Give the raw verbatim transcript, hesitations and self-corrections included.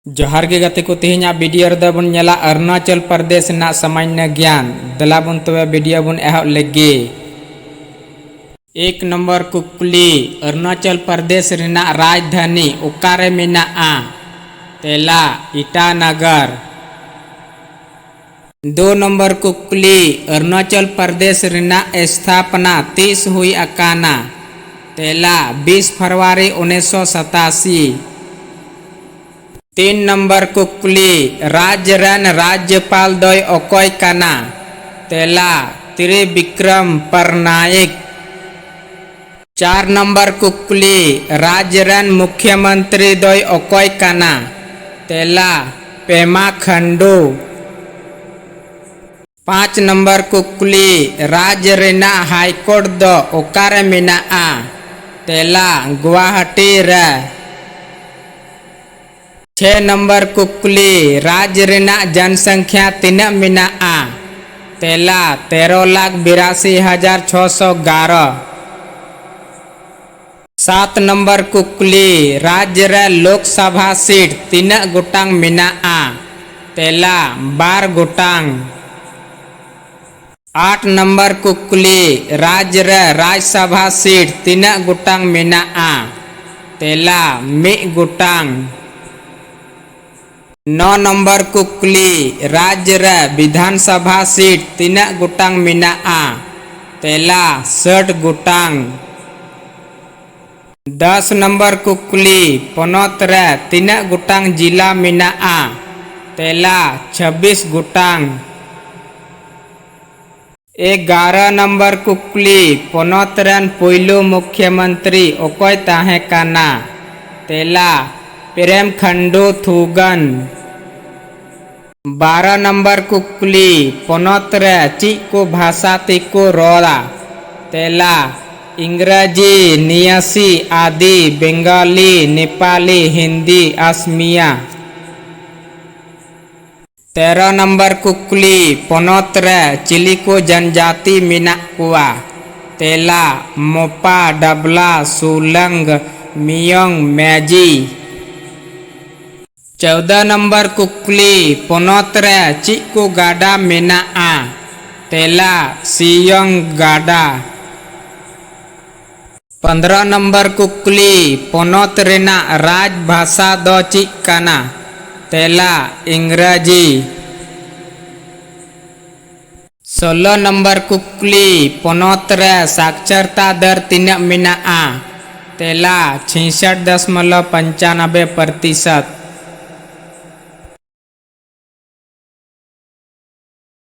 ᱡᱚᱦᱟᱨ ᱜᱮ ᱜᱟᱛᱮ ᱠᱚ, ᱛᱮᱦᱮᱧᱟᱜ ᱵᱷᱤᱰᱤᱭᱳ ᱨᱮᱫᱚ ᱵᱚᱱ ᱧᱮᱞᱟ ᱚᱨᱩᱱᱟᱪᱚᱞ ᱯᱨᱚᱫᱮᱥ ᱨᱮᱱᱟᱜ ᱥᱟᱢᱟᱱᱱᱚ ᱜᱮᱭᱟᱱ᱾ ᱫᱮᱞᱟ ᱵᱚᱱ ᱛᱚᱵᱮ ᱵᱷᱤᱰᱤᱭᱳ ᱵᱚᱱ ᱮᱦᱚᱵ ᱞᱮᱜᱮ᱾ ᱮᱠ ᱱᱚᱢᱵᱚᱨ ᱠᱩᱠᱞᱤ, ᱚᱨᱩᱱᱟᱪᱚᱞ ᱯᱨᱚᱫᱮᱥ ᱨᱮᱱᱟᱜ ᱨᱟᱡᱽᱫᱷᱟᱱᱤ ᱚᱠᱟᱨᱮ ᱢᱮᱱᱟᱜᱼᱟ? ᱛᱮᱞᱟ, ᱤᱴᱟᱱᱟᱜᱟᱨ᱾ ᱫᱩ ᱱᱚᱢᱵᱚᱨ ᱠᱩᱠᱞᱤ, ᱚᱨᱩᱱᱟᱪᱚᱞ ᱯᱨᱚᱫᱮᱥ ᱨᱮᱱᱟᱜ ᱥᱛᱷᱟᱯᱚᱱᱟ ᱛᱤᱥ ᱦᱩᱭ ᱟᱠᱟᱱᱟ? ᱛᱮᱞᱟ, ᱵᱤᱥ ᱯᱷᱮᱵᱽᱨᱩᱣᱟᱨᱤ ᱩᱱᱤᱥᱥᱚ ᱥᱟᱛᱟᱥᱤ᱾ ᱛᱤᱱ ᱱᱚᱢᱵᱚᱨ ᱠᱩᱠᱞᱤ, ᱨᱟᱡᱽ ᱨᱮᱱ ᱨᱟᱡᱽᱡᱚᱯᱟᱞ ᱫᱚᱭ ᱚᱠᱚᱭ ᱠᱟᱱᱟ? ᱛᱮᱞᱟ, ᱛᱨᱤᱵᱤᱠᱨᱚᱢ ᱯᱟᱨᱱᱟᱭᱤᱠ᱾ ᱪᱟᱨ ᱱᱚᱢᱵᱚᱨ ᱠᱩᱠᱞᱤ, ᱨᱟᱡᱽ ᱨᱮᱱ ᱢᱩᱠᱷᱭᱚᱢᱚᱱᱛᱨᱤ ᱫᱚᱭ ᱚᱠᱚᱭ ᱠᱟᱱᱟ? ᱛᱮᱞᱟ, ᱯᱮᱢᱟ ᱠᱷᱟᱱᱰᱩ᱾ ᱯᱟᱸᱪ ᱱᱚᱢᱵᱚᱨ ᱠᱩᱠᱞᱤ, ᱨᱟᱡᱽ ᱨᱮᱱᱟᱜ ᱦᱟᱭᱠᱳᱨᱴ ᱫᱚ ᱚᱠᱟᱨᱮ ᱢᱮᱱᱟᱜᱼᱟ? ᱛᱮᱞᱟ, ᱜᱩᱣᱟᱦᱟᱴᱤ ᱨᱮ᱾ ᱪᱷᱮ ᱱᱚᱢᱵᱚᱨ ᱠᱩᱠᱞᱤ, ᱨᱟᱡᱽ ᱨᱮᱱᱟᱜ ᱡᱚᱱᱥᱚᱝᱠᱷᱭᱟ ᱛᱤᱱᱟᱹᱜ ᱢᱮᱱᱟᱜᱼᱟ? ᱛᱮᱞᱟ, ᱛᱮᱨᱚ ᱞᱟᱠᱷ ᱵᱤᱨᱟᱥᱤ ᱦᱟᱡᱟᱨ ᱪᱷᱚᱥᱚ ᱜᱟᱨᱚ᱾ ᱥᱟᱛ ᱱᱚᱢᱵᱚᱨ ᱠᱩᱠᱞᱤ, ᱨᱟᱡᱽ ᱨᱮ ᱞᱳᱠᱥᱚᱵᱷᱟ ᱥᱤᱴ ᱛᱤᱱᱟᱹᱜ ᱜᱚᱴᱟᱝ ᱢᱮᱱᱟᱜᱼᱟ? ᱛᱮᱞᱟ, ᱵᱟᱨ ᱜᱚᱴᱟᱝ᱾ ᱟᱴ ᱱᱚᱢᱵᱚᱨ ᱠᱩᱠᱞᱤ, ᱨᱟᱡᱽ ᱨᱮ ᱨᱟᱡᱽᱥᱚᱵᱷᱟ ᱥᱤᱴ ᱛᱤᱱᱟᱹᱜ ᱜᱚᱴᱟᱝ ᱢᱮᱱᱟᱜᱼᱟ? ᱛᱮᱞᱟ, ᱢᱤᱫ ᱜᱚᱴᱟᱝ᱾ ᱱᱚ ᱱᱚᱢᱵᱚᱨ ᱠᱩᱠᱞᱤ, ᱨᱟᱡᱽ ᱨᱮ ᱵᱤᱫᱷᱟᱱ ᱥᱚᱵᱷᱟ ᱥᱤᱴ ᱛᱤᱱᱟᱹᱜ ᱜᱚᱴᱟᱝ ᱢᱮᱱᱟᱜᱼᱟ? ᱛᱮᱞᱟ, ᱥᱟᱴ ᱜᱚᱴᱟᱝ᱾ ᱫᱚᱥ ᱱᱚᱢᱵᱚᱨ ᱠᱩᱠᱞᱤ, ᱯᱚᱱᱚᱛ ᱨᱮ ᱛᱤᱱᱟᱹᱜ ᱜᱚᱴᱟᱝ ᱡᱤᱞᱟ ᱢᱮᱱᱟᱜᱼᱟ? ᱛᱮᱞᱟ, ᱪᱷᱟᱵᱵᱤᱥ ᱜᱚᱴᱟᱝ᱾ ᱮᱜᱟᱨᱚ ᱱᱚᱢᱵᱚᱨ ᱠᱩᱠᱞᱤ, ᱯᱚᱱᱚᱛ ᱨᱮᱱ ᱯᱩᱭᱞᱩ ᱢᱩᱠᱷᱭᱚᱢᱚᱱᱛᱨᱤ ᱚᱠᱚᱭ ᱛᱟᱦᱮᱸ ᱠᱟᱱᱟ? ᱛᱮᱞᱟ, ᱯᱨᱮᱢ ᱠᱷᱟᱱᱰᱩ ᱛᱷᱩᱜᱟᱱ᱾ ᱵᱟᱨᱚ ᱱᱚᱢᱵᱚᱨ ᱠᱩᱠᱞᱤ, ᱯᱚᱱᱚᱛ ᱨᱮ ᱪᱮᱫ ᱠᱚ ᱵᱷᱟᱥᱟ ᱛᱮᱠᱚ ᱨᱚᱲᱟ? ᱛᱮᱞᱟ, ᱤᱝᱨᱟᱡᱤ, ᱱᱤᱭᱟᱥᱤ, ᱟᱫᱤ, ᱵᱮᱝᱜᱟᱞᱤ, ᱱᱮᱯᱟᱞᱤ, ᱦᱤᱱᱫᱤ, ᱟᱥᱢᱤᱭᱟ᱾ ᱛᱮᱨᱚ ᱱᱚᱢᱵᱚᱨ ᱠᱩᱠᱞᱤ, ᱯᱚᱱᱚᱛ ᱨᱮ ᱪᱤᱞᱤ ᱠᱚ ᱡᱚᱱᱡᱟᱹᱛᱤ ᱢᱮᱱᱟᱜ ᱠᱚᱣᱟ? ᱛᱮᱞᱟ, ᱢᱚᱯᱟ, ᱰᱟᱵᱞᱟ, ᱥᱩᱞᱟᱝ, ᱢᱤᱭᱚᱝ, ᱢᱮᱡᱤ᱾ ᱪᱳᱫᱫᱚ ᱱᱚᱢᱵᱚᱨ ᱠᱩᱠᱞᱤ, ᱯᱚᱱᱚᱛ ᱨᱮ ᱪᱮᱫ ᱠᱚ ᱜᱟᱰᱟ ᱢᱮᱱᱟᱜᱼᱟ? ᱛᱮᱞᱟ, ᱥᱤᱭᱚᱝ ᱜᱟᱰᱟ᱾ ᱯᱚᱱᱫᱽᱨᱚ ᱱᱚᱢᱵᱚᱨ ᱠᱩᱠᱞᱤ, ᱯᱚᱱᱚᱛ ᱨᱮᱱᱟᱜ ᱨᱟᱡᱽ ᱵᱷᱟᱥᱟ ᱫᱚ ᱪᱮᱫ ᱠᱟᱱᱟ? ᱛᱮᱞᱟ, ᱤᱝᱨᱟᱡᱤ᱾ ᱥᱳᱞᱞᱳ ᱱᱚᱢᱵᱚᱨ ᱠᱩᱠᱞᱤ, ᱯᱚᱱᱚᱛ ᱨᱮ ᱥᱟᱠᱪᱟᱨᱛᱟ ᱫᱟᱨ ᱛᱤᱱᱟᱹᱜ ᱢᱮᱱᱟᱜᱼᱟ? ᱛᱮᱞᱟ, ᱪᱷᱤᱥᱴ ᱫᱚᱥᱢᱚᱞᱚᱵ ᱯᱚᱧᱪᱟᱱᱚᱵᱵᱳᱭ ᱯᱨᱚᱛᱤᱥᱚᱛ᱾